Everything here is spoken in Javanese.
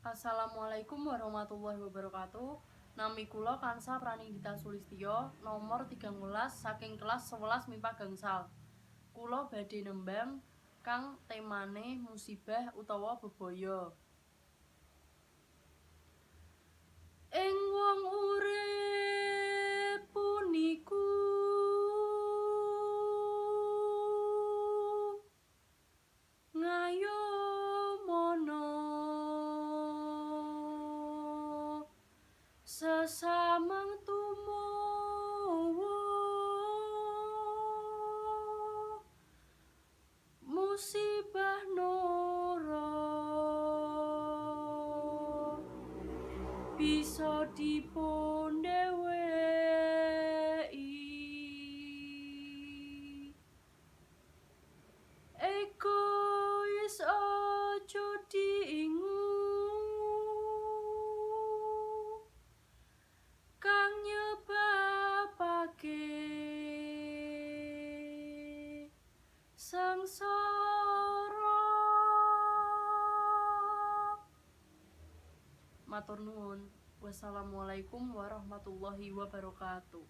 Assalamualaikum warahmatullahi wabarakatuh. Nami kula Kansa Pranindita Sulistya, nomor 13 saking kelas 11 MIPA Gangsal. Kula badhe nembang kang temane musibah utawa bebaya. Ing wong urip puniku ngayomana sesameng tumowo musibah noro bisa dipun dheweki egois aja diingu kang nyebabake sengsara. Matur nuwun. Wassalamualaikum warahmatullahi wabarakatuh.